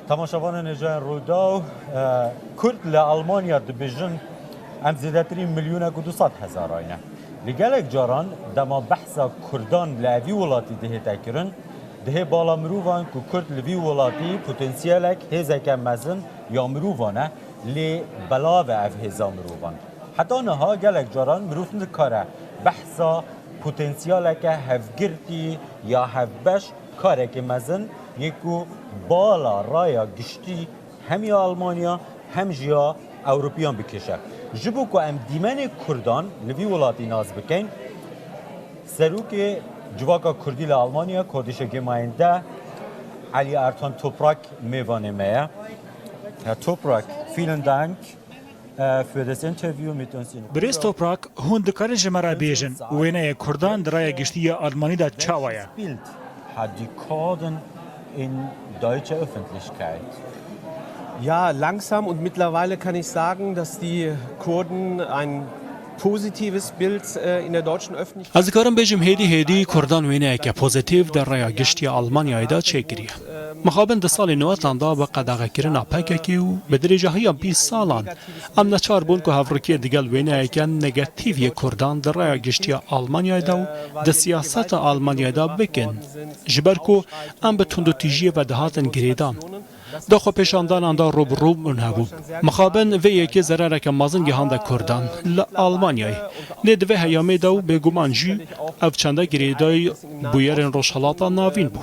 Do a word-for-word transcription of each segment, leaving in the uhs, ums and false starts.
Temaşevanên hêjayên Rûdaw, e, Kurd li Almanya dibêjin, em zêdetirî milyonek û du sed hezarayî ne. Li gelek caran dema behsa Kurdan li evî welatî dihête kirin, dihê bala mirovan ku Kurd li vî welatî potensiyelek, hêzeke mezin ya mirovan e, lê belav e ev hêza mirovan. Heta niha gelek caran mirov nikare behsa potensiyeleke hevgirtî ya hevbeş, karekê mezin yê ku bala raya giştî hem ya Almanya hem jî ya Ewropiyan bikêşe. Ji bo ku em dîmenê Kurdan li vî welatî nas bikin, Serokê Civaka Kurdî li Almanya, Kurdische Gemeinde, Elî Ertan Toprak mêvanê me ye. Herr Toprak, vielen Dank, äh, für das Interview mit uns in Birêz Toprak, hûn dikarin ji me re bêjin, wêneyê Kurdan di raya giştî ya Almanî de çawa ye? Bild hat die Kurden in deutscher Öffentlichkeit? Ja, langsam und mittlerweile kann ich sagen, dass die Kurden ein positives Bild, äh, in der deutschen Öffentlichkeit Ez dikarim bêjim, hêdî hêdî Kurdan wêneyeke pozîtîf di raya giştî ya Almanyayê de çêkiriye. Mixabin di salên newwedan de bi qedexekirina P K K û bi dirêjahiya bîst salan em neçar bûn ku hevrûkê digel wêneyeke negatîf yê Kurdan di raya giştî ya Almanyayê de û di siyaseta Almanyayê de bikin. Ji ber ku em bi tundûtîjiyê ve dihatin girêdan. Di xwepêşandanan de rû bi rû bûn hebû. Mixabin vê yekê zerareke mezin gihande Kurdan li Almanyayê. Lê di vê heyamê de û bêguman jî ev çende girêdayî bûyerên Rojhelata Navîn bû.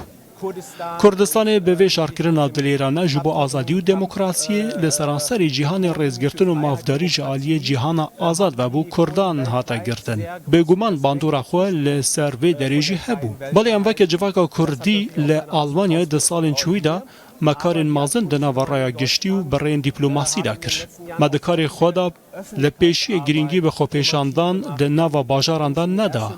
Kurdistanê bi vê şerkirina dilêrane ji bo azadî û demokrasiyê li seranserê cîhanê rêzgirtin û mafdarî ji aliyê cîhana azad ve bo Kurdan hate girtin. Bêguman bandora xwe li ser vê derê jî hebû. Belê em weke civaka Kurdî li Almanyayê di salên çûyî de me karên mezin di nava raya giştî û bi rêyên dîplomasî de kir. Me di karê xwe de li pêşiyê girîngî bi xwepêşandan di nava bajaran de neda.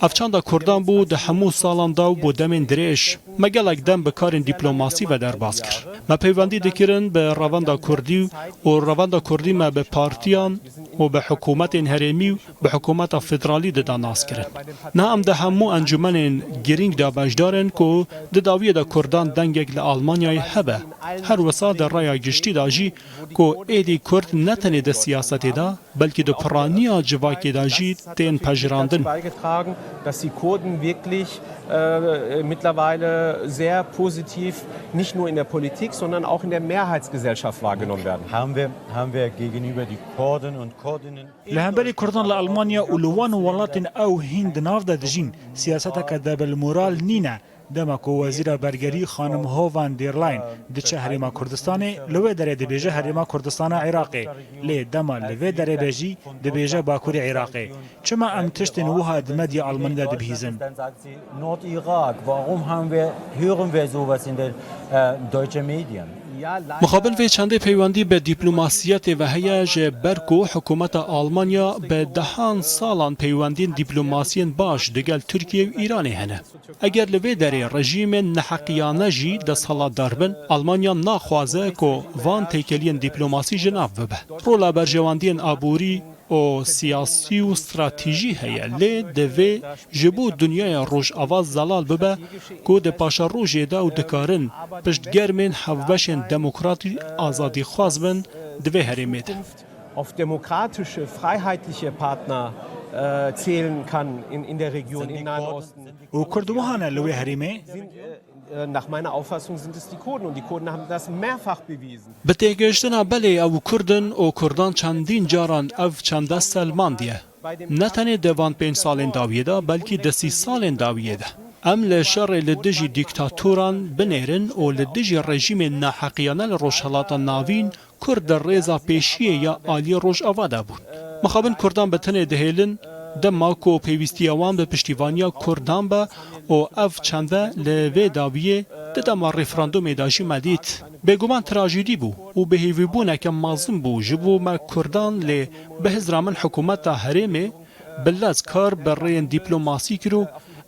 Ev çanda Kurdan bû di hemû salan de û bo demên dirêj. Me gelek dem bi karên dîplomasî ve derbas kir. Me peywendî dikirin bi revenda Kurdî û revenda Kurdî me bi partiyan û bi hikûmetên herêmî û bi hikûmeta federalî dida naskirin. Niha em di hemû encûmenên girîng de beşdar in ku di dawiyê de Kurdan dengek li Almanyayê hebe. Her wisa di raya giştî de jî ku êdî Kurd ne tenê di siyasetê de, belkî di piraniya civakê de jî tên pejirandin. Beigetragen, dass die Kurden wirklich, äh, mittlerweile sehr positiv nicht nur in der Politik, sondern auch in der Mehrheitsgesellschaft wahrgenommen werden. Haben wir, haben wir gegenüber die Kurden und Kurdinnen Li hemberî Kurdan li Almanya û li wan welatên ew hîn di nav de dijîn, siyaseteke debilmoral nîne. Dema ku Wezîra Bergerî xanim Hovan der Leyen diçe Herêma Kurdistanê, li wê derê dibêje Herêma Kurdistana Iraqê, lê dema li vê derê be jî dibêje Bakurê Iraqê. Çima em tiştên wiha di medya Almanî de dibihîzin? Nordirak, warum haben wir, hören wir sowas in den, äh, deutschen Medien? Mixabin vê çendê peywendî bi dîplomasiyetê ve heye, ji ber ku hikûmeta Almanya bi dehan salan peywendiyên dîplomasiyên baş digel Tirkiye û Îranê hene. Eger li vê derê rejîmên neheqiyane jî desthilatdar bin, Almanya naxwaze ku van têkeliyên dîplomasî ji nav bibe. Rola berjewendiyên aborî û siyasî û stratejî heye, lê divê ji bo dinyaya Rojava zelal bibe ku di paşerojê de û dikarin piştgermên hevbeşên demokratî azadîxwaz bin di vê herêmê de. Auf demokratische, freiheitliche Partner, äh, zählen kann in, in der Region, im Nahen Osten. Û Kurd wiha ne li wê herêmê? Sind, äh, äh, nach meiner Auffassung sind es die Kurden und die Kurden haben das mehrfach bewiesen. Bi têgihiştina belê ew Kurd in û Kurdan çendîn caran ev çende selmandiye. Ne tenê di van pênc salên dawiyê de, belkî di sî salên dawiyê de. Em li şerê li dijî dîktatoran binêrin û li dijî rejîmên naheqiyane li Rojhelata Navîn Kurd di rêza pêşiyê ya aliyê Rojava de bûn. Mixabin Kurdan bi tenê dihêlin, dema ku pêwîstiya wan bi piştîvaniya Kurdan be û ev çende li vê dawiyê di dema referandumê de jî me dît. Bêguman trajîdî bû û bêhêvîbûneke mezin bû ji bo me Kurdan, lê bi hizra min hikûmeta herêmê bi lez kar bi rêyên dîplomasî kir û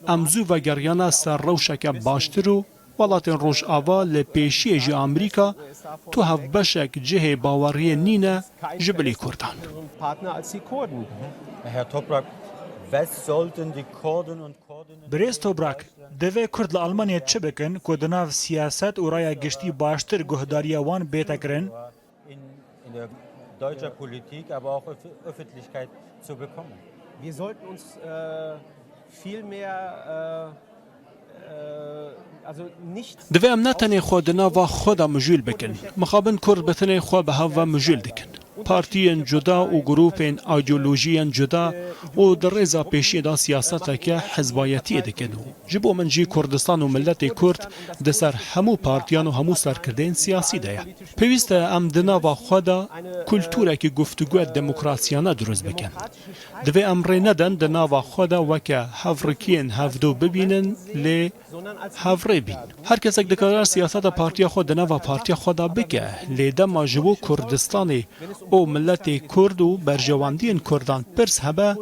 em zû vegeriyane ser rewşeke baştir û welatên Rojava li pêşiyê jî Amerîka tu hevbeşek cihê baweriyê nîne ji bilî Kurdan. Partner als die Kurden. Herr Toprak, Was sollten die Kurden und Kurdinnen Birêz Toprak, divê Kurd li Almanyayê çi bikin ku di nav siyaset û raya giştî baştir guhdariya wan bête kirin? In, in der deutscher Politik, aber auch Öf- Öffentlichkeit zu bekommen? Wir sollten uns äh, viel mehr äh, also nicht Divê em ne tenê xwe di nava xwe de mijûl bikin. Mixabin Kurd bi tenê xwe bi hev ve mijûl dikin. Partiyên cuda û grûpên îdeolojiyên cuda û di rêza pêşiyê de siyaseteke hizbayetiyê dikin û ji bo min jî Kurdistan û miletê Kurd di ser hemû partiyan û hemû serkirdeyên siyasî de ye. Pêwîst e em di nava xwe de kultûrekî guftûgoya demokrasiyane dirust bikin. Divê em rê nedin di nava xwe de weke hevrikiyên hevdû bibînin, lê hevrê bîn. Her kesek dikare siyaseta partiya xwe di nava partiya xwe de bike, lê dema ji bo Kurdistanê û miletê Kurd û berjewendiyên Kurdan pirs hebe,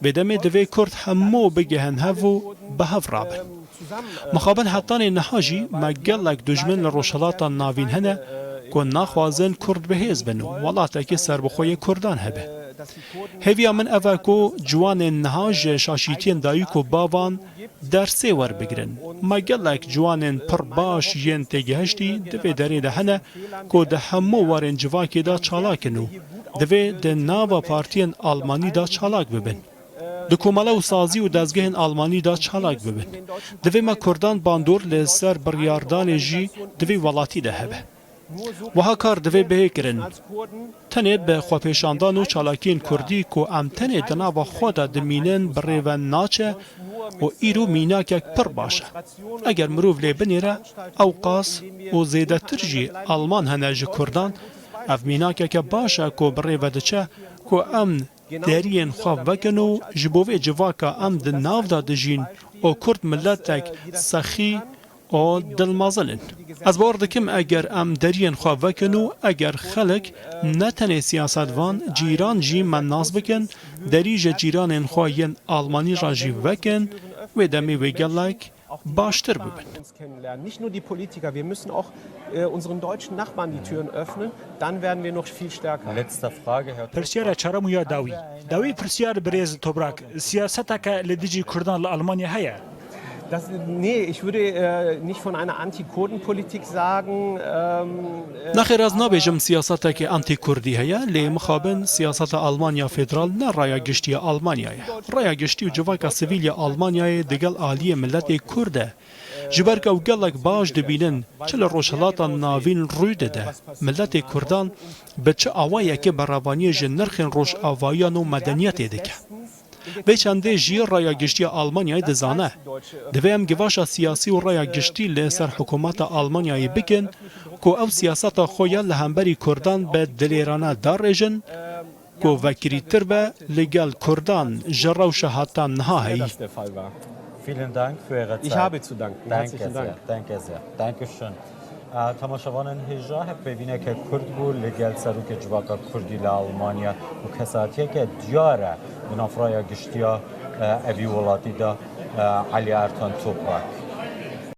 vê demê divê Kurd hemû bigihin hev û bi hev rabin. Mixabin hetanê niha jî me gelek dijmin li Rojhilata Navîn hene ku naxwazin Kurd bihêz bin û welatekî serbixwe yê Kurdan hebe. Hêviya min ev e ku ciwanên niha ji şaşîtiyên dayik û bavan dersê werbigirin. Me gelek ciwanên pir baş yên têgihiştî di vê derê de hene ku di hemû warên civakê de çalak in û divê di nava partiyên Almanî de çalak bibin. Di komele û sazî û dezgehên Almanî de çalak bibin. Divê me Kurdan bandor li ser biryardanê jî di vê welatî de hebe. Wiha kar divê bihê kirin. Tenê bi xwepêşandan û çalakiyên Kurdî ku em tenê di nava xwe de dimînin bi rê ve naçe û îro mînakek pir baş e. Eger mirov lê binêre, ewqas û zêdetir jî Alman hene ji Kurdan, ev mînakeke baş e ku bi rê ve diçe ku em deriyên xwe vekin û ji bo vê civaka em di nav de dijîn û Kurd miletek sexî û dilmezin in. Ez bawer dikim eger em deriyên xwe vekin û eger xelk ne tenê siyasetvan, cîran jî me nas bikin, derî ji cîranên xwe yên Almanî re jî vekin, wê demê wê gelek baştir bibin. Uns kennenlernen. Nicht nur die Politiker, wir müssen auch äh, unseren deutschen Nachbarn die Türen öffnen, dann werden wir noch viel stärker. Letzte Frage, Herr Pirsyara çaram û ya dawî. Dawî pirsyar birêz Toprak, siyaseteke li dijî Kurdan li Almanya heye? Das, nee, ich würde äh, nicht von einer Anti-Kurden-Politik sagen. Ähm, äh, Nexêr ez nabêjim siyaseteke anti-Kurdî heye, lê mixabin siyaseta Almanya Federal ne raya giştî ya Almanyayê. Raya giştî û civaka sivîl ya Almanyayê digel aliyê miletê Kurd e. Ji ber ku ew gelek baş dibînin, çi li Rojhilata Navîn rû dide, miletê Kurdan bi çi awayekê berevaniyê ji nirxên rojavayiyan û medeniyetê dike. Vê çendê jî raya giştî ya Almanyayê dizane. Divê em givaşa siyasî û raya giştî li ser hikûmeta Almanyayê bikin ku ew siyaseta xwe ya li hemberî Kurdan bi dilêrane darêjin, ku vekirîtir be li gel Kurdan ji rewşa heta niha heyî. Vielen Dank für Ihre Zeit. Ich habe zu danken. Danke sehr, danke sehr. Dankeschön. Temaşevanên hêja, hevpeyvîneke Kurd bû li gel Serokê Civaka Kurdî li Almanya û kesatiyeke diyar e di nav raya giştiya evî welatî de, Elî Ertan Toprak.